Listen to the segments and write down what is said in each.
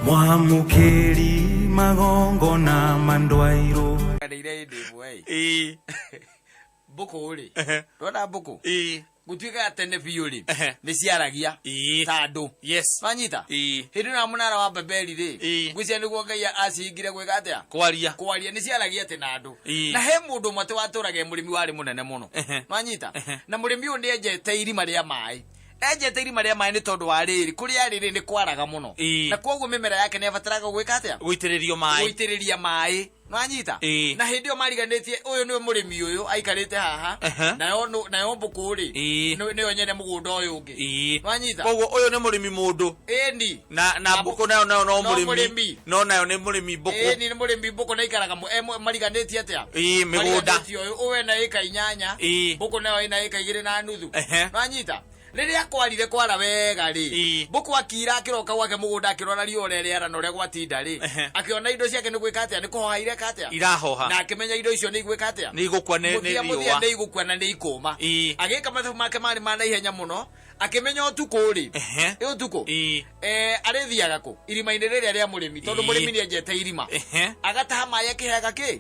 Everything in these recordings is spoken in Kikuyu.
Mwamũkĩri magongona mandwairwo. Ndeire hĩndĩ ĩmwe ĩ. Mbũkũ rĩ, ndona mbũkũ gũtuĩkaga tene biũ rĩ, nĩ ciaragia ta andũ. Wanyita? Hĩndĩ ĩno ya mũnara wa Babeli rĩ, ngwĩciria nĩguo Ngai acihingire gwĩka atĩa? Kwaria. Kwaria, nĩ ciaragia atĩ na andũ. Na he mũndũ ũmwe atĩ watũraga e mũrĩmi warĩ mũnene mũno. Wanyita? Na mũrĩmi ũyũ nĩ enjete irima rĩa maĩ. Enjete irima rĩa maĩ nĩ tondũ wa rĩrĩ, kũrĩa arĩ rĩ nĩ kwaraga mũno. Na kwoguo mĩmera yake nĩ yabataraga gwĩka atĩa? Gũitĩrĩrio maĩ. Gũitĩrĩria maĩ. Nwanyita? Na hĩndĩ ĩyo mariganĩtie ũyũ nĩwe mũrĩmi ũyũ aikarĩte haha. Nayo nayo mbũkũ rĩ, nĩyo nyene mũgũnda ũyũ ũngĩ. Nwanyita? Koguo ũyũ nĩ mũrĩmi mũndũ. Ĩni. Na mbũkũ nayo nayo no No mũrĩmi. mũrĩmi. No nayo nĩ mũrĩmi mbũkũ. Ĩni nĩ mũrĩmi mbũkũ na ikaraga mariganĩtie atĩa? Mĩgũnda. Mariganĩtie ũyũ ũyũ ena ĩka 8. Mbũkũ nayo ĩna ĩka 2.5. Nwanyita? Rĩrĩa kwarire kwara wega rĩ, mbũkũ akira akĩroka gwake mũgũnda akĩrora riũa ũrĩa rĩara na ũrĩa gwatinda rĩ, akĩona indo ciake nĩ gwĩka atĩa, nĩ kũhoha ireka atĩa? Irahoha. Na akĩmenya indo icio nĩ igwĩka atĩa? Nĩ igũkua nĩ Mũthia mũthia riũa. nĩ igũkua na nĩ ikũma. Agĩka mathabu make marĩ ma naihenya mũno, akĩmenya ũtukũ rĩ, ĩ ũtukũ? Arĩthiaga kũ? Irima-inĩ rĩrĩa rĩa mũrĩmi, tondũ mũrĩmi nĩ enjete irima. Agataha maĩ akĩheaga kĩ?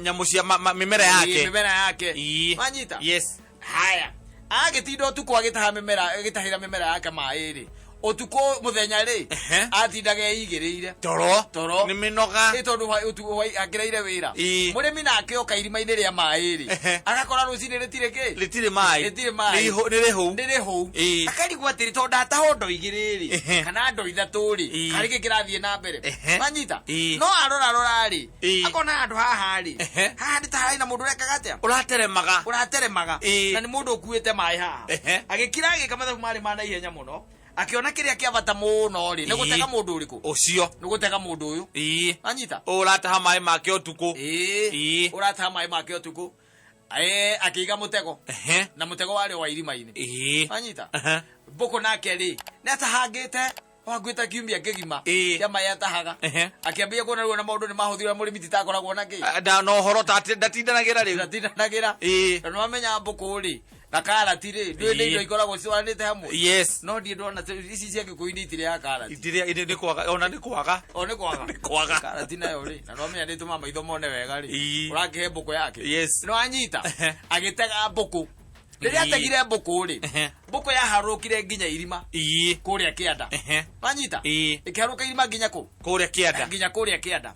Nyamũ cia mĩmera yake. Mĩmera yake. Wanyita? Yes. Haya, agĩtinda ũtukũ agĩtaha mĩmera, agĩtahĩra mĩmera yake maĩ rĩ, ũtukũ mũthenya rĩ, atindaga eigĩrĩire Toro. Toro. Nĩ mĩnoga. Ĩ tondũ ũtukũ akĩraire wĩra. Mũrĩmi nake oka irima-inĩ rĩa maĩ rĩ, agakora rũcinĩ rĩtirĩ kĩ? Rĩtirĩ maĩ. Rĩtirĩ maĩ. Nĩ rĩhũu. Nĩ rĩhũu. Akarigwo atĩrĩ, tondũ ndataha ndo 2 rĩ, kana ndo 3 rĩ, karĩ kĩ kĩrathiĩ na mbere? Wanyita? No arora rora rĩ, akona handũ haha rĩ, haha nĩ ta harĩ na mũndũ ũrekaga atĩa? Ũrateremaga. Ũrateremaga. Na nĩ mũndũ ũkuĩte maĩ haha. Agĩkira agĩka mathabu marĩ ma naihenya mũno, akĩona kĩrĩa kĩa bata mũno rĩ, nĩ gũtega mũndũ ũrĩkũ? Ũcio. Nĩ gũtega mũndũ ũyũ. Wanyita? Ũrataha maĩ make ũtukũ. Ũrataha maĩ make ũtukũ. Akĩiga mũtego. Na mũtego warĩ wa irima-inĩ. Wanyita? Mbũkũ nake rĩ, nĩ atahangĩte wakuĩte kiumia kĩgima kĩa maĩ atahaga. Akĩambia kuona rĩu ona maũndũ nĩ mahũthire, mũrĩmi titakoragwo na kĩ. Na ũhoro ta ndatindanagĩra rĩu. Ndatindanagĩra. Tondũ wamenya mbũkũ rĩ, na karati rĩ, ndũĩ nĩ indo ikoragwo citwaranĩte hamwe. No ndiĩ ndona ici cia Gĩkũyũ-inĩ itirĩaga karati. Itirĩa, nĩ kwaga, ona nĩ kwaga. O nĩ kwaga. Nĩ kwaga. Karati nayo rĩ, na nĩwamenya nĩ ĩtũmaga maitho mone wega rĩ. Ũrakĩhe mbũkũ yake. Yes. Nĩwanyita? Agĩtega mbũkũ. Rĩrĩa ategire mbũkũ rĩ, mbũkũ yaharũrũkire nginya irima. Kũrĩa kĩanda. Wanyita? Ĩkĩharũrũka irima nginya kũ? Kũrĩa kĩanda. Nginya kũrĩa kĩanda.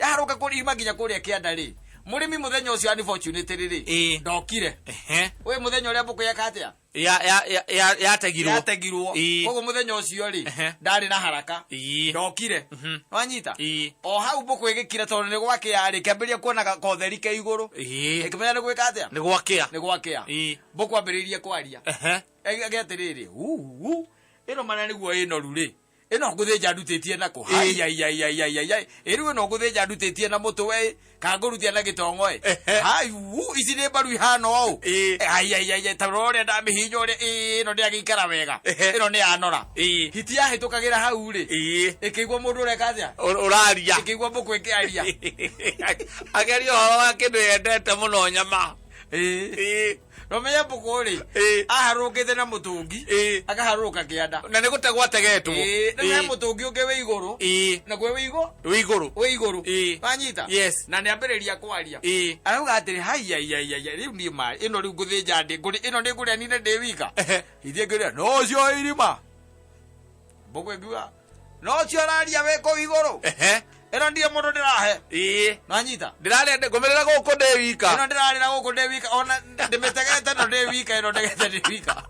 Yaharũrũka kũrĩa irima nginya kũrĩa kĩanda rĩ, mũrĩmi mũthenya ũcio unfortunately rĩ, ndokire. Ũyũ mũthenya ũrĩa mbũkũ yeka atĩa? Yategirwo. Yategirwo. Koguo mũthenya ũcio rĩ, ndarĩ na haraka. Ndokire. Wanyita? O hau mbũkũ ĩgĩkira tondũ nĩ gwakĩa rĩ, kĩambĩrĩria kuona kotheri ke igũrũ. Ĩkĩmenya nĩ gwĩka atĩa? Nĩ gwakĩa. Nĩ gwakĩa. Mbũkũ ambĩrĩirie kwaria. Ege atĩrĩrĩ, hu, hu, ĩno mana nĩguo ĩnoru rĩ. Ĩno ngũthĩnja ndutĩtie nakũ? Hai, hai, hai, hai, hai, hai, hai. Ĩ rĩu ĩno ngũthĩnja ndutĩtie na mũtwe ĩ, kana ngũrutia na gĩtongo ĩ. Hai, wu, ici nĩ mbaru ihana ũũ. Hai, hai, hai, hai, ta rora ũrĩa ndamĩhihinya ũrĩa, ĩ, ĩno ndĩagĩikara wega. Ĩno nĩ yanora. Hiti yahĩtũkagĩra hau rĩ, ĩkĩigua mũndũ ũreka atĩa? Ũraria. Ĩkĩigua mbũkũ ĩkĩaria. Akĩaria ũhoro wa kĩndũ yendete mũno, nyama. Nomenya mbũkũ rĩ, aharũrũkĩte na mũtũngi, akaharũrũka kĩanda. Na nĩ gũtegwo ategetwo. Rĩu he mũtũngi ũngĩ wĩ igũrũ. Naguo wĩ igũrũ. Wĩ igũrũ. Wĩ igũrũ. Wanyita? Yes. Na nĩ ambĩrĩria kwaria. Arauga atĩrĩ, hai, hai, hai, hai, rĩu niĩ ma, ĩno rĩu ngũthĩnja ndĩ, ngũrĩ, ĩno nĩ ngũrĩa nine ndĩ wika. Ithiĩ ngĩrĩa, no ũcio irima. Mbũkũ ĩngiuga, no ũcio ũraria wĩ kũu igũrũ. Ĩno ndirĩ mũndũ ndĩrahe. Nwanyita? Ndĩrarĩa ngũmĩrĩra gũkũ ndĩ wika. Ĩno ndĩrarĩra gũkũ ndĩ wika, ona ndĩmĩtegete no ndĩ wika, ĩno ndegete ndĩ wika.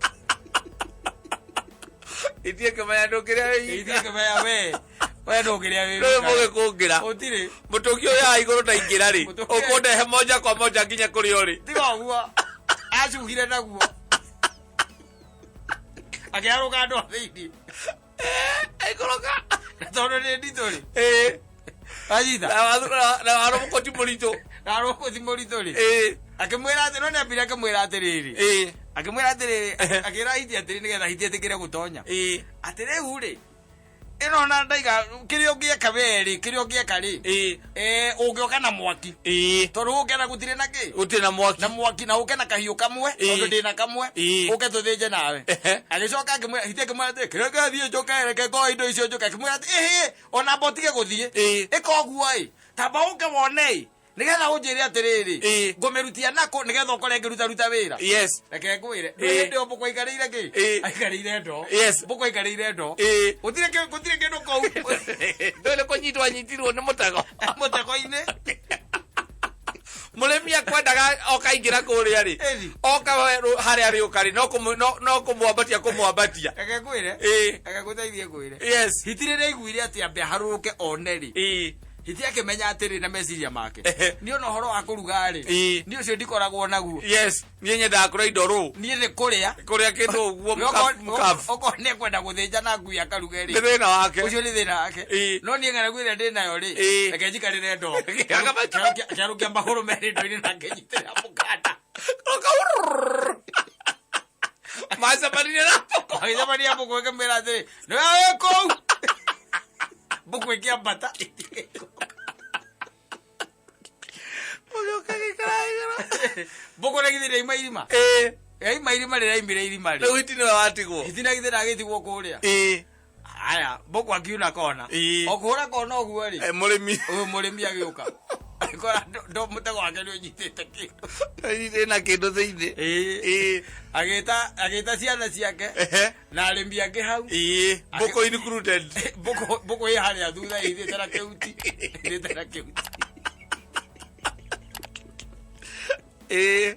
Ithiĩ kĩmenya ndũngĩrĩa wĩ wika. Ithiĩ kĩmenya we. We ndũngĩrĩa wĩ Ndũrĩ wika. mũgĩkũngĩra. Gũtirĩ. Mũtũngi ũyũ haha igũrũ ndaingĩra rĩ, Mũtũngi ũyũ- ũkũndehe moja kwa moja nginya kũrĩa ũrĩ. Tiga ũguo. Acuhire naguo. Akĩharũka andũ a thĩinĩ. Aikũrũka. Na tondũ nĩ nditũ rĩ. Wanyita? Na warũmũkũ ti mũritũ. Na warũmũkũ ti mũritũ rĩ. Akĩmwĩra atĩ, no nĩambire akĩmwĩra atĩrĩrĩ. Akĩmwĩra atĩrĩrĩ, akĩra hiti atĩrĩ nĩgetha hiti ĩtĩkĩre gũtonya. Atĩ rĩu rĩ, Ĩno na ndaiga kĩrĩa ũngĩeka werĩ, kĩrĩa ũngĩeka rĩ, ũngĩoka na mwaki, tondũ ũngĩona gũtirĩ na kĩ, Gũtirĩ na mwaki. Na mwaki, na ũke na kahiũ kamwe, tondũ ndĩna kamwe, ũke tũthĩnje nawe. Agĩcoka akĩmwĩra hiti, akĩmwĩra atĩ kĩrĩa kĩrathiĩ njũke, reke ngoe indo icio njũke. Akĩmwĩra atĩ ĩhĩ, ona amba ũtige gũthiĩ, ĩka ũguo ĩ, tamba ũke wone ĩ, nĩgetha ũnjĩre atĩrĩrĩ, ngũmĩrutia nakũ, nĩgetha ũkore ngĩrutaruta wĩra. Reke ngwĩre, hĩndĩ ĩyo mbũkũ aikarĩire kĩ? Aikarĩire ndoo. Mbũkũ aikarĩire ndoo. Gũtirĩ gũtirĩ kĩndũ kũu. Ndũĩ kũnyitwo anyitirwo nĩ mũtego. Mũtego-inĩ. Mũrĩmi akwendaga okaingĩra kũrĩa rĩ, oka harĩa rĩũka rĩ, no kũmwambatia kũmwambatia. Reke ngwĩre. Reke ngũteithie ngwĩre. Hiti rĩrĩa aiguire atĩ ambe aharũrũke one rĩ, hiti akĩmenya atĩrĩ na meciria make, niĩ ona ũhoro wa kũruga rĩ, niĩ ũcio ndikoragwo naguo. Yes, niĩ nyendaga kũrĩa indo rũ. Niĩ nĩ kũrĩa. Kũrĩa kĩndũ ũguo. Mũkabu. Okorwo nĩ ekwenda gũthĩnja na ngui akaruge rĩ, nĩ thĩna wake. Ũcio nĩ thĩna wake. No niĩ ng'aragu ĩrĩa ndĩ nayo rĩ, reke njikarĩre ndoo. Kĩarũkia magũrũ merĩ ndoo-inĩ na ngĩnyitĩrĩra mũkanda. Macemanirie na mbũkũ. Agĩcemania mbũkũ ĩkĩmwĩra atĩrĩ, nĩwe wĩ kũu. Mbũkũ ĩkĩambata. Ũgĩũka gĩikara igũrũ. Mbũkũ na githĩ ndĩraima irima? Yaima irima, rĩraimire irima rĩ. Rĩu hiti nĩwe watigwo. Hiti na githĩ ndagĩtigwo kũrĩa? Aya, mbũkũ akiuna kona. O kũhũra kona ũguo rĩ, Mũrĩmi. Ũyũ mũrĩmi agĩũka. Agĩkora mũtego wake nĩ ũnyitĩte kĩndũ. Ĩna kĩndũ thĩinĩ. Agĩta ciana ciake na arĩmi angĩ hau. Mbũkũ included. Mbũkũ ĩ harĩa thutha ĩithĩte na kĩhuti. Ĩithĩte na kĩhuti.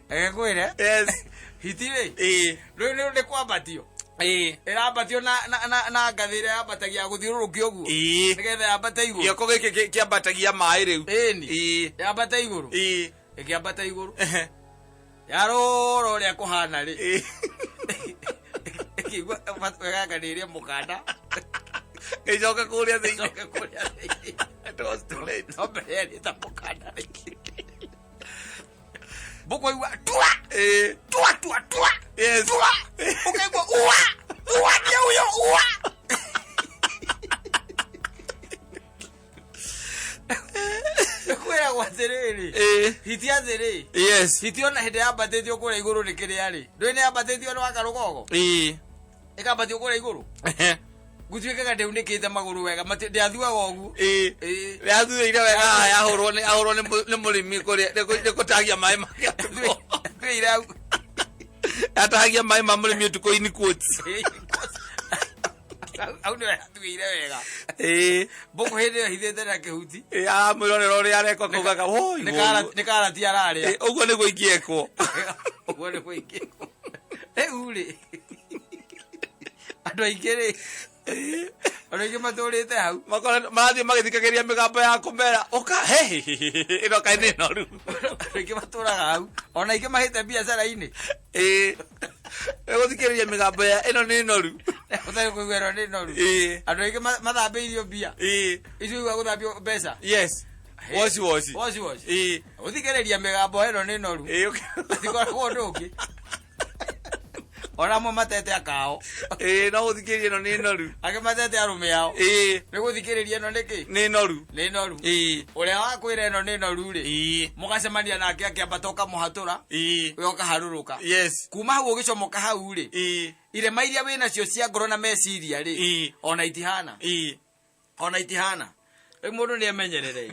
Reke ngwĩre. Hiti rĩ. Rĩu nĩ kwambatio. Ĩrambatio na ngathĩ ĩrĩa yambatagia gũthiũrũrũkia ũguo. Nĩgetha yambate igũrũ. Gĩoko gĩkĩ kĩambatagia maĩ rĩu. Ĩni. Yambate igũrũ. Ĩkĩambata igũrũ. Yarora ũrĩa kũhana rĩ. Ĩkĩigua wega nĩ ĩrĩe mũkanda. Ĩcoke kũrĩa thĩinĩ. Ĩcoke kũrĩa thĩinĩ. It was too late. No mbere yarĩte mũkanda rĩ. Mbũkũ ĩigua tua. Tua, tua, tua. Tua. Ũkaigua ua. Ua nĩ ũyũ, ua. Kwĩragwo atĩrĩrĩ. Hiti atĩrĩ. Hiti ona hĩndĩ yambatĩtio kũrĩa igũrũ nĩ kĩrĩa rĩ. Ndũĩ nĩ yambatĩtio nĩ wakarũgogo? Ĩkambatio kũrĩa igũrũ? Gũtuĩkaga ndĩunĩkĩte magũrũ wega, ndĩathuaga ũguo. Yathuĩire wega haha, yahũrwo nĩ mũrĩmi kũrĩa, nĩ kũtagia maĩ make ũtukũ. Yathuĩire hau. Yatahagia maĩ ma mũrĩmi ũtukũ in quotes. Hau nĩho yathuĩire wega. Mbũkũ hĩndĩ ĩyo hithĩte na kĩhuti. Aramwĩrorera ũrĩa areka kaugaga, woi, Nĩ woi, nĩ karati ararĩa. Ũguo nĩguo ingĩekwo. Ũguo nĩguo ingĩekwo. Rĩu rĩ, andũ aingĩ rĩ, andũ aingĩ matũrĩte hau. Makoretwo marathiĩ magĩthikagĩrĩria mĩgambo ya kũmera, ũka, he, ĩno kaĩ nĩ noru. Andũ aingĩ matũraga hau. Ona aingĩ mahĩte biacara-inĩ. Gũthikĩrĩria mĩgambo ya ĩno nĩ noru. Ũtarĩ kũigua ĩno nĩ noru. Andũ aingĩ mathambĩirio mbia. Icio igua gũthambio mbeca. Woci, woci. Woci, woci. Gũthikĩrĩria mĩgambo ĩno nĩ noru. Gũtikoragwo ũndũ ũngĩ. Ona amwe matete akao. No gũthikĩrĩria ĩno nĩ noru. Angĩ matete arũme ao. Nĩ gũthikĩrĩria ĩno nĩkĩ? Nĩ noru. Nĩ noru. Ũrĩa wakwĩra ĩno nĩ noru rĩ, mũgacemania nake akĩambata ũkamũhatũra, we ũkaharũrũka. Kuma hau ũgĩcomoka hau rĩ, irema iria wĩnacio cia ngoro na meciria rĩ, ona itihana. Ona itihana. Rĩu mũndũ nĩ emenyerere.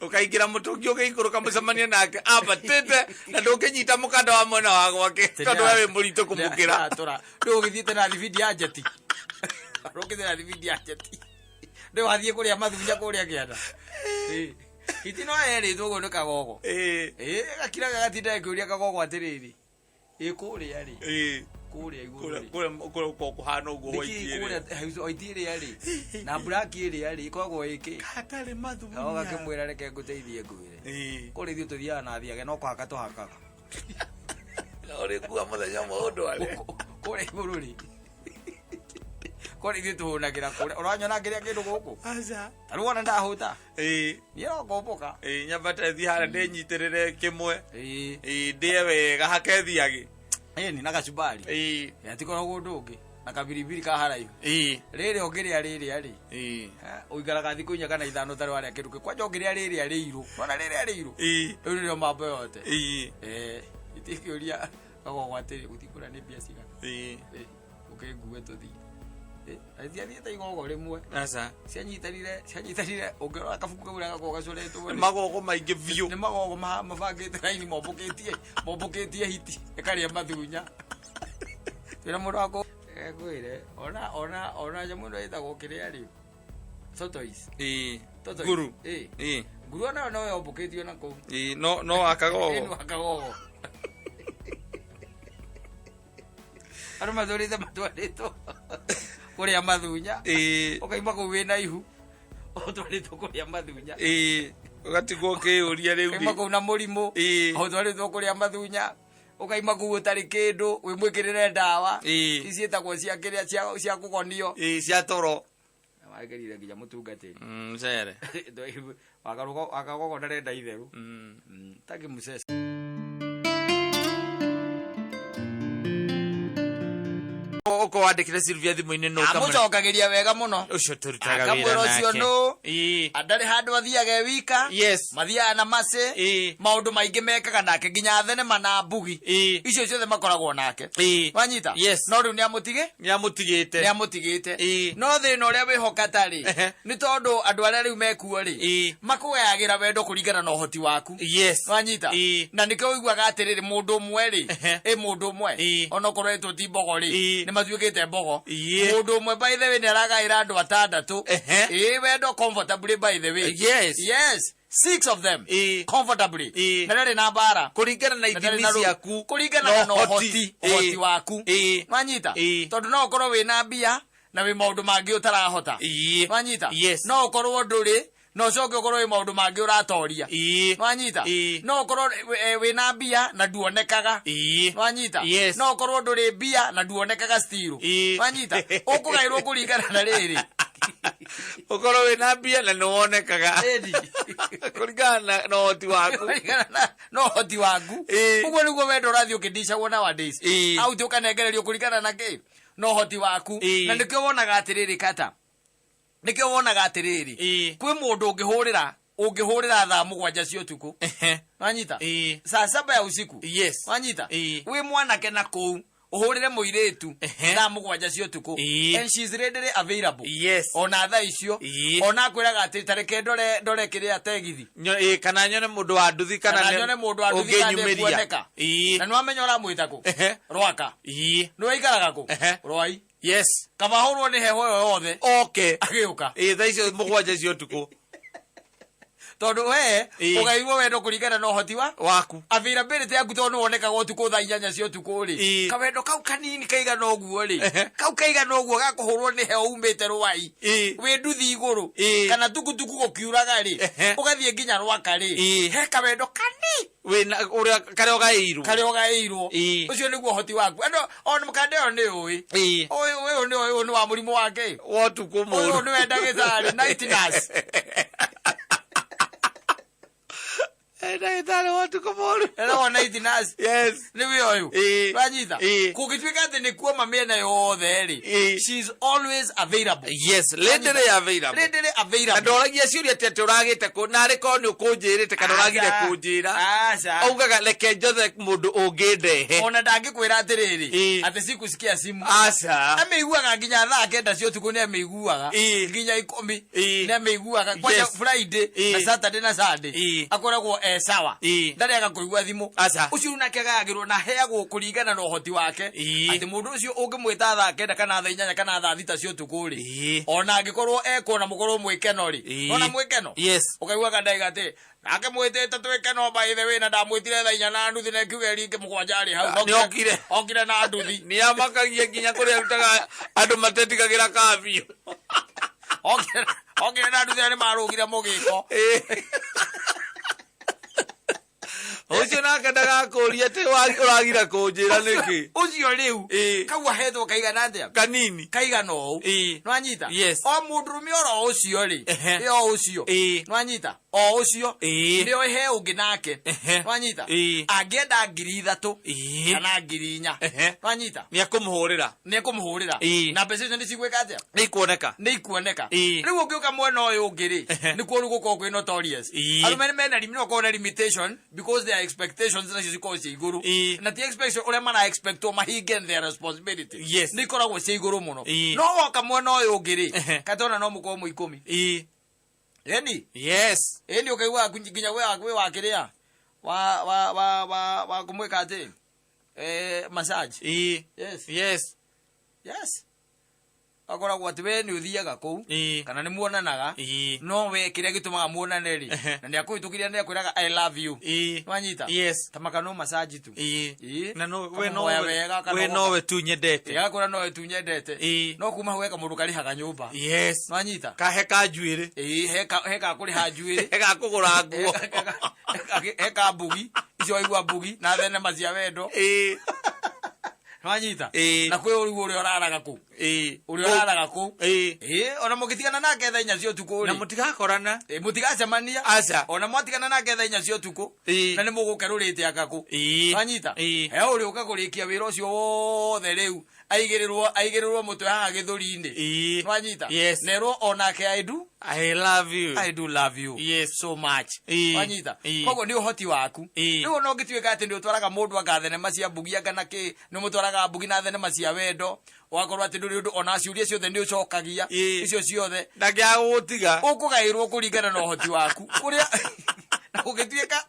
Ũkaingĩra mũtũngi ũgĩikũrũka mũcemanie nake ambatĩte na ndũngĩnyita mũkanda wa mwena wa gwake tondũ we wĩ mũritũ kũmũkĩra. Rĩu ũgĩthiĩte na thibindi ya njeti. Ũkĩte na thibindi ya njeti. Rĩu wathiĩ kũrĩa mathunya kũrĩa kĩanda. Hiti no yerĩtwo ũguo nĩ kagogo. Gakiraga gatinda gakĩũria kagogo atĩrĩrĩ. Kũrĩa rĩ. Kũrĩa igũrũ rĩ. Kũrĩa kũrĩa kũhana ũguo Nĩkĩ hwaiti ĩrĩa. kũrĩa hwaiti ĩrĩa rĩ? Na mburaki ĩrĩa rĩ, ĩkoragwo ĩkĩ? Hatarĩ mathunya. Kagogo gakĩmwĩra reke ngũteithie ngwĩre. Kũrĩa ithuĩ tũthiaga na thiage no kũhaka tũhakaga. Na ũrĩkua mũthenya ũmwe ũndũ arĩa. Kũrĩa igũrũ rĩ. Kũrĩa ithuĩ tũhũnagĩra kũrĩa. Ũranyona ngĩrĩa kĩndũ gũkũ? Aca. Ta rĩu wona ndahũta. Niĩ no ngũmbũka. Nyambate thiĩ harĩa ndĩnyitĩrĩre kĩmwe. Ndĩe wega hake thiagĩ. Nĩ na gacumbari. Hatikoragwo ũndũ ũngĩ. Na kabiribiri ka haraihu. Ĩĩ. Rĩrĩa ũngĩrĩa rĩrĩa rĩ, Ĩĩ. Ũikaraga thikũ 4 kana 5 ũtarĩ warĩa kĩndũ kĩ kwanja ũngĩrĩa rĩrĩa rĩirũ, nona rĩrĩa rĩirũ, Ĩĩ. rĩu nĩrĩo mambo yote. Ĩĩ. Itikĩũria kagogo atĩrĩ, gũthiĩ kũrĩa nĩ mbia cigana? Ĩĩ. Ũkĩngue tũthiĩ. Na ciathiĩte igogo rĩmwe. Aca. Cianyitanire, ũngĩrora kabuku kau ũrĩa gakoragwo gacoretwo rĩ, Magogo maingĩ biũ. Nĩ magogo mabangĩte raini mombũkĩtie hiti ĩkarĩa mathunya. Twĩra mũndũ wa ngwĩre ona nyamũ ĩno ĩtagwo kĩrĩa rĩ, tortoise. Ĩĩ. Tortoise. Nguru. Ĩĩ. Ĩĩ. Nguru onayo no yombũkĩtio na kũu. Ĩĩ, no akagogo. Ĩĩ, no akagogo. Andũ matũrĩte matwarĩtwo kũrĩa mathunya. Ĩĩ. Ũkaima kũu wĩna ihu ũtwarĩtwo kũrĩa mathunya. Ĩĩ. Ũgatigwo ũkĩyũria rĩu Ũkaima rĩ. kũu na mũrimũ. Ĩĩ. Ũtwarĩtwo kũrĩa mathunya. Ũkaima kũu ũtarĩ kĩndũ, wĩmwĩkĩrĩre ndawa. Ĩĩ. Ici ciĩtagwo cia kĩrĩa cia kũgonio. Ĩĩ, cia toro. Wagĩrire nginya mũtungatĩri. Mcere. Wakagogo ndarenda itherũ. Taki mũcece. Ũko wandĩkĩre Sylvia thimũ-inĩ nũ ũkamũre- Amũcokagĩria wega mũno. Ũcio tũrutaga Akamwĩra wĩra ũcio nake. nũ. Ĩĩ. Ndarĩ handũ athiaga e wika. Yes. Mathiaga na macĩ. Ĩĩ. Maũndũ maingĩ mekaga nake nginya thenema na mbugi. Ĩĩ. Icio ciothe makoragwo nake. Ĩĩ. Wanyita? Yes. No rĩu nĩamũtige? Nĩamũtigĩte. Nĩamũtigĩte. Ĩĩ. No thĩna ũrĩa wĩhoka rĩ, Ehe. nĩ tondũ andũ arĩa rĩu mekuo rĩ, Ĩĩ. makũgayagĩra wendo kũringana na ũhoti waku. Yes. Wanyita? Ĩĩ. Na nĩkĩo ũiguaga atĩrĩrĩ, mũndũ ũmwe rĩ, Ehe. ĩ mũndũ ũmwe, Ĩĩ. onokorwo etwo ti mbogo rĩ, Ĩĩ. nĩ matuĩkĩte mbogo. Ĩĩ. Mũndũ ũmwe by the way nĩ aragaĩra andũ atandatũ. Ehe. Ĩĩ, wendo comfortably by the way. Yes. Yes. 6 of them. Ĩĩ. Comfortably. Ĩĩ. Na ndarĩ na mbara. Kũringana na Na ndarĩ ithimi na rũ- ciaku. Kũringana na ũhoti, ũhoti Ĩĩ. waku. Ĩĩ. Wanyita? Ĩĩ. Tondũ no ũkorwo wĩna mbia na wĩ maũndũ mangĩ ũtarahota. Ĩĩ. Wanyita? Yes. No ũkorwo ndũrĩ na ũcoke ũkorwo wĩ maũndũ mangĩ ũratoria. Ĩĩ. Wanyita? Ĩĩ. No ũkorwo wĩna mbia na nduonekaga. Ĩĩ. Wanyita? Yes. No ũkorwo ndũrĩ mbia na nduonekaga still. Ĩĩ. Wanyita? Ũkũgaĩrwo kũringana na rĩrĩ. Ũkorwo wĩna mbia na nĩwonekaga. Ĩni. Kũringana na ũhoti waku. Kũringana na ũhoti waku. Ĩĩ. Ũguo nĩguo wendo ũrathiĩ ũkĩndicagwo nowadays. Ĩĩ. Au ti ũkanengererio kũringana na kĩ? Na ũhoti waku. Ĩĩ. Na nĩkĩo wonaga atĩrĩrĩ kata. Nĩkĩo wonaga atĩrĩrĩ. Ĩĩ. Kwĩ mũndũ ũngĩhũrĩra thaa 7 cia ũtukũ. Ehe. Wanyita? Ĩĩ. Saa 7 ya usiku. Yes. Wanyita? Ĩĩ. Wĩ mwanake na kũu ũhũrĩre mũirĩtu Ehe. thaa 7 cia ũtukũ. Ĩĩ. And she's readily available. Yes. Ona thaa icio. Ĩĩ. Ona akwĩraga atĩ ta reke ndore kĩrĩa tegithi. Ĩĩ, kana nyone mũndũ wa nduthi Kana nyone mũndũ wa nduthi kana ũngĩnyumĩria. ndĩkuoneka. Ĩĩ. Na nĩwamenya ũramwĩta kũ? Ehe. Rwaka. Ĩĩ. Nĩwaikaraga kũ? Ehe. Rwai. Yes. Kaba ahũrwo nĩ heho ĩyo yothe. Oke. Agĩũka. Ĩĩ, thaa icio 7 cia ũtukũ. Tondũ we Ĩĩ. ũgairwo wendo kũringana na ũhoti wa waku. Availability yaku tondũ nĩwonekaga ũtukũ thaa 8 cia ũtukũ rĩ. Ĩĩ. Kawendo kau kanini kaigana ũguo rĩ. Ehe. Kau kaigana ũguo gakũhũrwo nĩ heho umĩte Rwai. Ĩĩ. Wĩ nduthi igũrũ. Ĩĩ. Kana tukutuku gũkiuraga rĩ. Ehe. Ũgathiĩ nginya Rwaka rĩ. Ĩĩ. He kawendo kanini Wĩna ũrĩa karĩa ũgaĩirwo. karĩa ũgaĩirwo. Ĩĩ. Ũcio nĩguo ũhoti waku. Andũ ona mũkanda ĩyo nĩ ũĩ. Ĩĩ. Ũyũ nĩ ũyũ nĩ wa mũrimũ wake. Wa ũtukũ Ũyũ mũũru. nĩwe ndagĩtarĩ night nurse. Ndagĩtarĩ wa ũtukũ mũũru. Ĩragwo night nurse. Yes. Nĩwe ũyũ. Ĩĩ. Wanyita? Ĩĩ. Kũngĩtuĩka atĩ nĩ kuoma mĩena yothe rĩ. Ĩĩ. She's always available. Yes, readily available. Readily Na available. ndoragia ciũria atĩ atĩ ũragĩte kũ narĩ korwo nĩ ũkũnjĩrĩte kana ũragire Aca. kũnjĩra. Aca. Augaga reke njothe mũndũ ũngĩndehe. Ona ndangĩkwĩra atĩrĩrĩ. Ĩĩ. Atĩ sikusikia simu. Aca. Amĩiguaga nginya thaa 9 cia ũtukũ nĩ amĩiguaga. Ĩĩ. Nginya 10 Ĩĩ. nĩ amĩiguaga. Kwanja Yes. Friday Ĩĩ. na Saturday na Sunday. Ĩĩ. Akoragwo e sawa. Ĩĩ. Ndarĩaga kũigua thimũ. Aca. Ũcio rĩu nake agayagĩrwo na aheagwo kũringana na ũhoti wake. Ĩĩ. Atĩ mũndũ ũcio ũngĩmwĩta thaa 9 kana thaa 8 kana thaa 6 cia ũtukũ rĩ. Ĩĩ. Ona angĩkorwo ekuona mũkorwo mwĩkeno rĩ. Ĩĩ. Ona mwĩkeno. Yes. Ũkaiguaga ndaiga atĩ nake mwĩtĩte twĩkeno by the way na ndamwĩtire thaa 4:30 na ĩkiuga ĩringe 7 arĩ hau. Nĩ okire. Okire na nduthi. Nĩ amakagia nginya kũrĩa arutaga andũ matetigagĩra kabiũ. Okire na nduthi na nĩ marũgire mũgĩko. Ĩĩ. Ũcio nake ndagakũria atĩ ũragira kũnjĩra nĩkĩ. Ũcio rĩu Ĩĩ. kau ahetwo kaigana atĩa? Kanini. Kaigana ũũ. Ĩĩ. Nĩwanyita? Yes. O mũndũrũme oro ũcio rĩ. Ehe. Ĩ o ũcio. Ĩĩ. Nĩwanyita? O ũcio Ĩĩ. nĩ oĩ he ũngĩ nake. Wanyita? Angĩenda 3,000 kana 4,000. Wanyita? Nĩ akũmũhũrĩra. Nĩ ekũmũhũrĩra. Na mbeca icio nĩ cigwĩka atĩa? Nĩ ikuoneka. Nĩ ikuoneka. Rĩu ũngĩũka mwena ũyũ ũngĩ rĩ, nĩkuo rĩu gũkoragwo kwĩ notorious. Arũme mena no makorwo na limitation because their expectations nacio cikoragwo ciĩ igũrũ. Na ti expectation ũrĩa mara expectwo mahinge their responsibility. Nĩ ikoragwo ciĩ igũrũ mũno. No woka mwena ũyũ ũngĩ rĩ, katona no mũkorwo mwĩ 10. Ĩni. Yes. Ĩni ũkaigua nginya wĩ wa kĩrĩa wa wa wa wa wa kũmwĩka atĩ massage. Yes. Yes. Yes. Akoragwo atĩ we nĩ ũthiaga kũu kana nĩ muonanaga, no we kĩrĩa gĩtũmaga muonane rĩ, na nĩ akũhĩtũkĩria nĩ akwĩraga I love you. Wanyita? Yes. Ta makano massage tu. Na no we Kamũhoya no wega, kana we ũgoka. nowe tu nyendete. Agakwĩra nowe tu nyendete. No kuma hau he kamũndũ karĩhaga nyũmba. Yes. Wanyita? Kahe ka njuĩrĩ. Ĩĩ, he ka kũrĩha njuĩrĩ. He ga kũgũra nguo. He ka mbugi. Icio waigua mbugi na thenema cia wendo. Wanyita? Na kwĩ ũrigũ ũrĩa ũraraga kũu. Ũrĩa ũraraga kũu. Ona mũngĩtigana nake thaa 4 cia ũtukũ Na rĩ. mũtigakorana. Mũtigacemania. Aca. Ona mwatigana nake thaa 4 cia ũtukũ. Na nĩ mũgũkerũrĩte anga kũ. Wanyita? He ũrĩa ũka kũrĩkia wĩra ũcio wothe rĩu aigĩrĩrwo mũtwe haha gĩthũri-inĩ. Wanyita? Yes. Nerwo onake I do. I love you. I do love you. Yes. So much. Wanyita? Koguo nĩ ũhoti waku. Rĩu ona ũngĩtuĩka atĩ nĩ ũtwaraga mũndũ anga thenema cia mbugi anga na kĩ, nĩ ũmũtwaraga mbugi na thenema cia wendo, ũgakorwo atĩ ndũrĩ ũndũ ona ciũria ciothe nĩ ũcokagia. Icio ciothe. Ndangĩaga gũgũtiga. Ũkũgaĩrwo kũringana na ũhoti waku. Kũrĩa na gũgĩtuĩka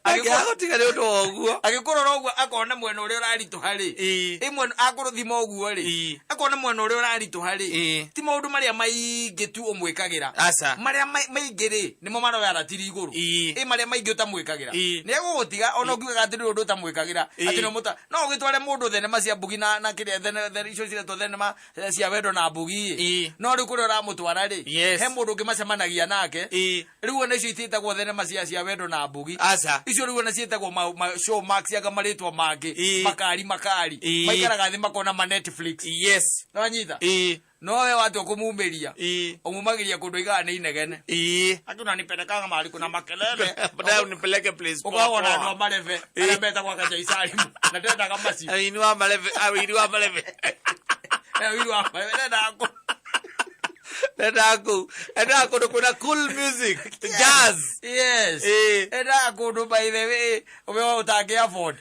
Ndangĩaga gũtiga nĩ ũndũ wa ũguo. Agĩkũrora ũguo akona mwena ũrĩa ũraritũha rĩ. Ĩ mwena akũrũthima ũguo rĩ. Akona mwena ũrĩa ũraritũha rĩ. Ti maũndũ marĩa maingĩ tu ũmwĩkagĩra. Aca. Marĩa maingĩ rĩ, nĩmo maroya ratiri igũrũ. Ĩ marĩa maingĩ ũtamwĩkagĩra. Nĩ egũgũtiga ona ũngiugaga atĩ ndũrĩ ũndũ ũtamwĩkagĩra. Atĩ nĩ ũmũta-, no ũgĩtware mũndũ thenema cia mbugi na kĩrĩa icio ciretwo thenema cia wendo na mbugi ĩ. No rĩu kũrĩa ũramũtwara rĩ, Yes. he mũndũ ũngĩ macemanagia nake. Rĩu ona icio itiĩtagwo thenema cia wendo na mbugi. Aca. Icio rĩu ona ciĩtagwo ma show max anga marĩtwa mangĩ. Makari makari. Maikaraga thĩ makona ma Netflix. Yes. Nĩwanyita? No we watua kũmumĩria. Ũmumagĩria kũndũ aigaga nĩ inegene. Ati unanipelekaga mahali kuna makelele. Baadaye unipeleke place poa Ũkoragwo na poa. andũ a marebe. Arĩa metagwo akachaisarimu. Na ndendaga macio. Awini wa marebe, awini wa marebe. Awini wa marebe, ndendaga kũ- Ndendaga kũu. Endaga kũndũ kwĩna cool music, jazz. Yes. Endaga kũndũ by the way, we ũtangĩ afford.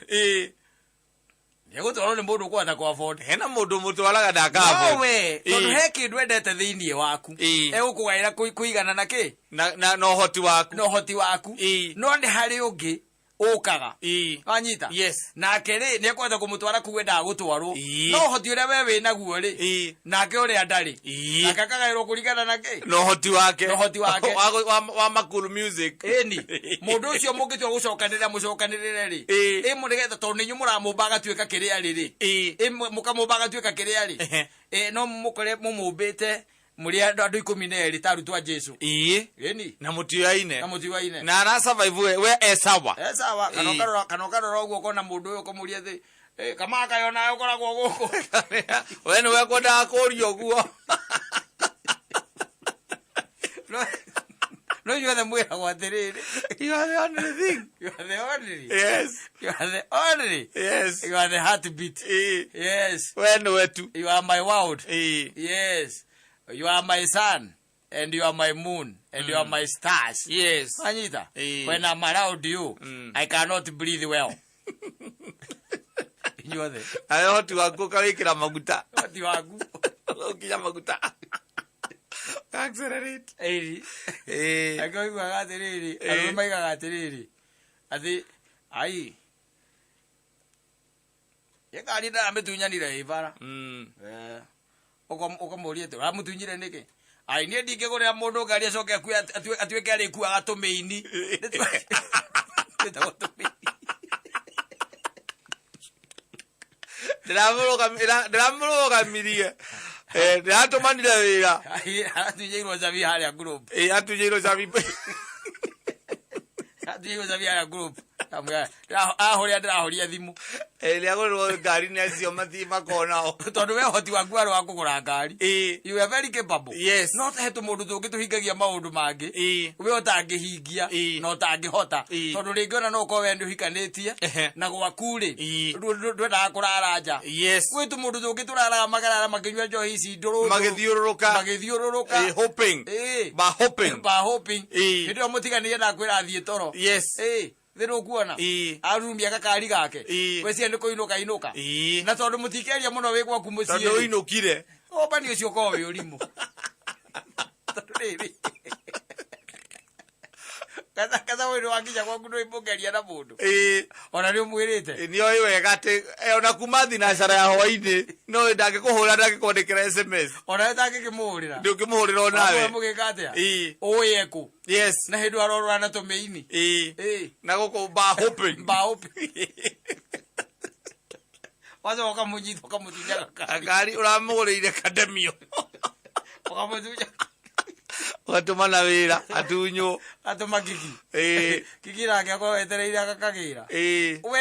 Nĩegũtwarwo nĩ mũndũ ũkũhota kũ afford. Hena mũndũ mũtwaraga ndaka No afford. we, tondũ he kĩndũ endete thĩinĩ waku. Egũkũgaĩra kũigana na kĩ? Na ũhoti waku. Na ũhoti waku. No nĩ harĩ ũngĩ ũkaga. Wanyita? Yes. Nake rĩ, nĩ ekũhota kũmũtwara kũu endaga gũtwarwo. No ũhoti ũrĩa we wĩ naguo rĩ, nake ũrĩa ndarĩ. Nake akagaĩrwo kũringana na kĩ? Na ũhoti wake. Na ũhoti wake. Wa makuru music. Ĩni. Mũndũ ũcio mũngĩtua gũcokanĩrĩra mũcokanĩrĩre rĩ. Ĩ mũnĩgetha tondũ nĩ inyuĩ mũramũmba agatuĩka kĩrĩa rĩ rĩ. Ĩ mũkamũmba agatuĩka kĩrĩa rĩ. No mũkore mũmũmbĩte mũrĩ andũ 12 ta arutwo a Jesu. Ĩni. Na mũtiũaine. Na mũtiũaine. Na ara survive we e sawa. E sawa. Kana ũkarora ũguo ũkona mũndũ ũyũ ũkamũria atĩ, kamaka yo nawe ũkoragwo gũkũ. We nĩwe kwendaga kũũria ũguo. No inyuothe mwĩragwo atĩrĩrĩ. You are the only thing. You are the only. Yes. You are the only. Yes. You are the heartbeat. Yes. We nĩwe tu. You are my world. Yes. You are my sun and you are my moon and you are my stars. Yes. Wanyita? When I'm around you, I cannot breathe well. Inyuothe. Nawe ũhoti waku ũkawĩkĩra maguta. Ũhoti waku. Ũkinya maguta. Accelerate. Ĩri. Angĩ oiguaga atĩrĩrĩ, arũme maigaga atĩrĩrĩ, atĩ, ai, ĩkari ndaramĩtunyanire ĩ bara. Ũkamũria atĩ, ũramũtunyire nĩkĩ? Ai, niĩ ndingĩgũrĩra mũndũ ngari acoke akue atuĩke arĩkuaga tũmĩini. Twĩtagwo tũmĩini. Ndĩramũrũgamirie. Ndĩratũmanire wĩra. Ai, aratunyĩirwo cabi harĩa group. Atunyĩirwo cabi. Aratunyĩirwo cabi harĩa group. Ahũrĩa ndĩrahoria thimũ. Nĩ agũrĩrwo ngari nĩ acio mathiĩ makonao. Tondũ we ũhoti waku warĩ wa kũgũra ngari. You are very capable. Yes. No he tũmũndũ tũngĩ tũhingagia maũndũ mangĩ. We ũtangĩhingia na ũtangĩhota. Tondũ rĩngĩ ona no ũkorwo we nĩ ũhikanĩtie na gwaku rĩ ndwendaga kũrara nja. Yes. Gwĩ tũmũndũ tũngĩ tũraraga makarara makĩnyua njohi ici ndũrũ. Magĩthiũrũrũka. Magĩthiũrũrũka. Hoping. Ba hoping. Ba hoping. Hĩndĩ ĩyo mũtiganĩrie na kwĩra athiĩ toro. Yes. Thĩna ũkuona. Arumia gakari gake. Gwĩciria nĩ kũinũka inũka. Na tondũ mũtikĩaria mũno wĩ gwaku mũciĩ. Tondũ ũinũkire. Ũmbani ũcio ũkoragwo wĩ ũrimũ. Tondũ rĩrĩ. Katha ũyũ nĩwakinya gwaku ndũĩ na mũndũ. Ona nĩ ũmwĩrĩte. Nĩ oĩ wega atĩ ona kuma thinacara ya hwainĩ no ndangĩkũhũra ndangĩkwandĩkĩra SMS. Ona we ndangĩkĩmũhũrĩra. Ndũngĩmũhũrĩra onawe. Mũgĩka atĩa? Ũĩ ekũ. Yes. Na hĩndĩ arorora na tũmĩini. Na gũkũ bar hopping. Bar hopping. Wacoka ũkamũnyita ũkamũtunya gakari. Gakari ũramũgũrĩire kademio. Ũkamũtunya. Ũgatũma na wĩra atunywo. Atũma kiki. Kiki nake akorwo etereire agakagĩra. We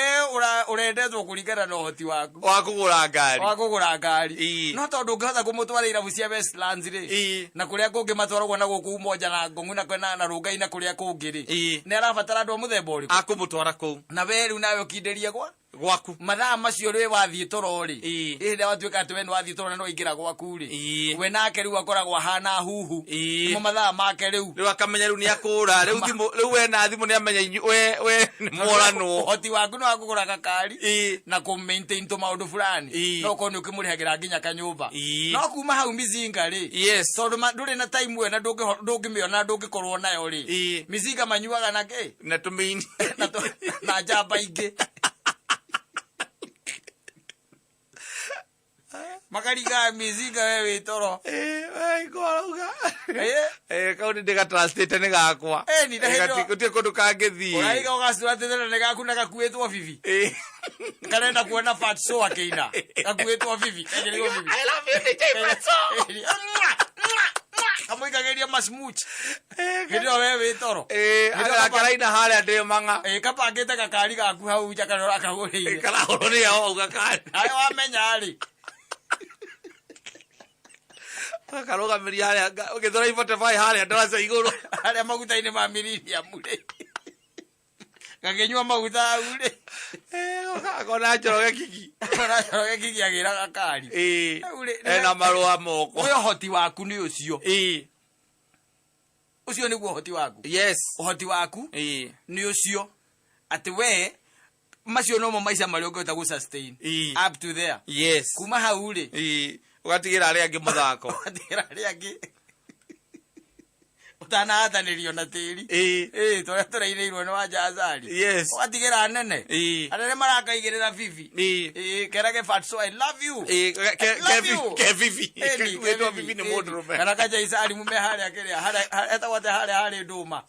ũrendetwo kũringana na ũhoti waku. Wa kũgũra ngari. Wa kũgũra ngari. No tondũ ũngĩhota kũmũtwara irabu cia Westlands rĩ. Na kũrĩa kũngĩ matwaragwo na gũkũ Umoja na Ngong'u na kwena na Rũngai na kũrĩa kũngĩ rĩ. Nĩ arabatara andũ a mũthemba ũrĩkũ? Akũmũtwara kũu. Na we rĩu nawe ũkindĩrie gwa? Gwaku. Mathaa macio rĩ wathiĩ toro rĩ. Hĩndĩ ĩrĩa watuĩka atĩ we nĩ wathiĩ toro na nĩ waingĩra gwaku rĩ. We nake rĩu akoragwo ahana huhu. Nĩmo mathaa make rĩu. Rĩu akamenya rĩu nĩ akũra. Rĩu thimũ rĩu we na thimũ nĩ amenya we nĩ mworanwo. Ũhoti waku nĩ wa kũgũra gakari na kũ maintain tũmaũndũ fulani. No ũkorwo nĩ ũkĩmũrĩhagĩra nginya kanyũmba. No kuma hau mizinga rĩ. Yes. Tondũ ndũrĩ na time ĩyo na ndũngĩmĩona ndũngĩkorwo nayo rĩ. Mizinga manyuaga na kĩ? Na tũmĩini. Na njamba ingĩ. Makariga mizinga we wĩ toro. Ngorauga. Kau nĩ ndĩgatrustĩte nĩ gakwa. Gũtirĩ kũndũ kangĩthiĩ. Ũraiga ũgacuratĩte na nĩ gaku na gakuĩtwo bibi. Karenda kuona Fat Show akĩina. Gakuĩtwo bibi. Kaigĩrĩirwo bibi. I love you DJ Fat Show. Kamũikagĩria masmooch. Hĩndĩ ĩyo we wĩ toro. Karaina harĩa ndĩ mang'a. Kapangĩte gakari gaku hau nja karĩa ũrakagũrĩire. Karahũrwo nĩ hau gakari. Nawe wamenya rĩ. Karũgamĩria harĩa ũgĩthora Spotify harĩa ndaraca igũrũ. Harĩa maguta-inĩ ma Millennium rĩ. Gakĩnyua maguta hau rĩ. Akona Njoroge kiki. Akona Njoroge kiki agĩra gakari. Ena marũa moko. We ũhoti waku nĩ ũcio. Ũcio nĩguo ũhoti waku. Yes. Ũhoti waku nĩ ũcio. Atĩ we macio nomo maica marĩa ũngĩhota gũ sustain. Up to there. Yes. Kuma hau rĩ. Ũgatigĩra arĩa angĩ mũthako. Ũgatigĩra arĩa angĩ. Ũtanahatanĩrio na tĩri. Tũrĩa tũrairĩirwo nĩ Wanja Azari. Yes. Ũgatigĩra anene. Anene marakaigĩrĩra bibi. Kerage Fat Show, I love you. I love you. Ke bibi. Gwĩtwo bibi nĩ mũndũrũme. Kana kaja Isari mume harĩa kĩrĩa, etagwo atĩa harĩa harĩ ndũma.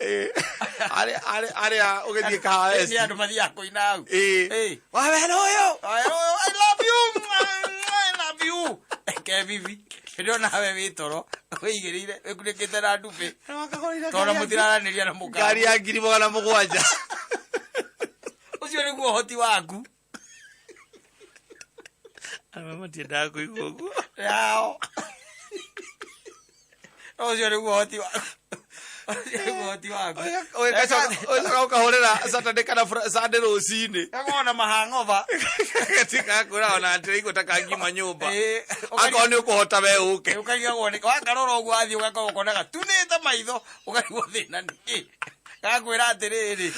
Harĩa ũgĩthiĩ kahawa Nĩ andũ mathiaga kũina hau. Wawera ũyũ. Wawera ũyũ, I love you. I love you. Ke bibi. Hĩndĩ nawe wĩ toro wĩigĩrĩire wĩkunĩkĩte na ndumbĩ. Tondũ mũtiraranĩria na mũka. Ngari ya 700. Ũcio nĩguo ũhoti waku. Arũme matiendaga kũigua ũguo. Yao. Ũcio nĩguo ũhoti waku. Ũcio nĩguo ũhoti waku. Ũgacoka ũkahũrĩra Saturday kana Sunday rũcinĩ. Gakorwo na mahang'oba. Gatigakwĩra ona atĩrĩigua ta kangiuma nyũmba. Akorwo nĩ ũkũhota we ũke. Ũkarigagwo nĩ wakarora ũguo wathiĩ ũgakorwo ũkona gatunĩte maitho ũkarigwo thĩna nĩkĩ. Gakwĩra atĩrĩrĩ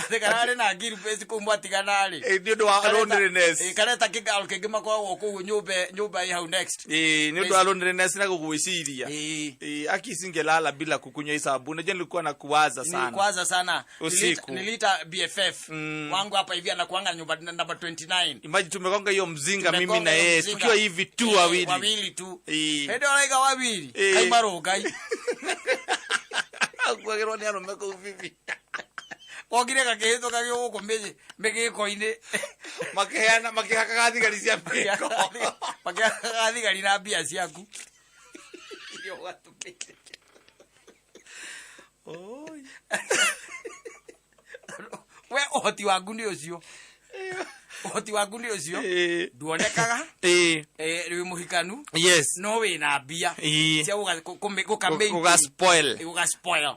atĩ kararĩ na ngiri kũu mwatigana rĩ. Nĩ ũndũ wa loneliness. Kareta kĩgaro kĩngĩ makoragwo kũu nyũmba ĩ hau next. Nĩ ũndũ wa loneliness na gũgwĩciria. Aki singelala bila kukunywa sabuni. Unajua nilikuwa na kuwaza sana. Nilikuwaza sana. Usiku. Niliita BFF wangu hapa hivi anakuanga nyumba number 29. Imagine tumegonga hiyo mzinga mimi na yeye tukiwa hivi tu wawili. Wawili tu. Hĩndĩ oraiga wawili. Kai marũngai. Akuagĩrwo nĩ arũme kũu bibi. Okire gakĩhĩtũka gũkũ mĩgĩko-inĩ. Makĩheana makĩhakaga thigari cia mĩgĩko. Makĩhakaga thigari na mbia ciaku. Iria ũgatũmĩte. Oi. We ũhoti waku nĩ ũcio, ũhoti waku nĩ ũcio. Nduonekaga. Wĩ mũhikanu. No wĩna mbia cia Gũga spoil. Gũga spoil.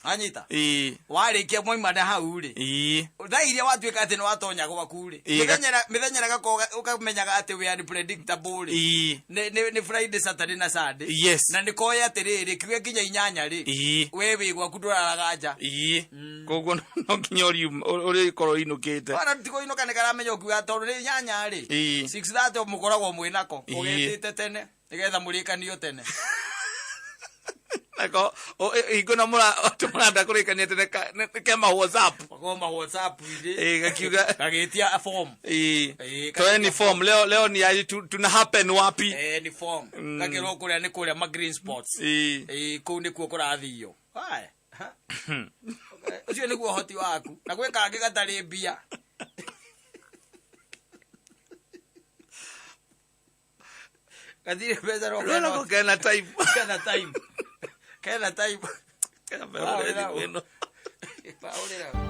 Anyita. Warĩkia mwaima na hau rĩ, thaa iria watuĩka atĩ nĩ watonya gwaku rĩ, mĩthenya ĩrĩa gakorwo ũkamenyaga atĩ we unpredictable rĩ, nĩ Friday, Saturday na Sunday. Na nĩ koĩ atĩrĩrĩ, kiuge nginya 8 rĩ, we wĩ gwaku, ndũraraga nja. Ĩĩ, koguo no nginya ũrĩkorwo inũkĩte. Wana tikũinũka, nĩ karamenya ũkiuga tondũ nĩ 8 rĩ, 6:30 mũkoragwo mwĩ nako. Ũgetĩte tene nĩgetha mũrĩkanio tene. Nako hingo na mũranda kũrĩkania tene kema WhatsApp. Makoma WhatsApp-inĩ. Ĩĩ, gakiuga gagĩtia form. Ĩĩ, toeni form leo, leo ni aje, tuna happen wapi? Eh, ni form. Gakĩrwo kũrĩa nĩ kũrĩa ma green spots. Ĩĩ, kũu nĩkuo kũrathio. Haya. Ha. Ũcio nĩguo ũhoti waku, na gwĩ kangĩ gatarĩ mbia. Gatirĩ mbeca no Rĩu nako kena time. Kena time, kena time. Kena mbeca thimũ ĩno. Bahũrĩra.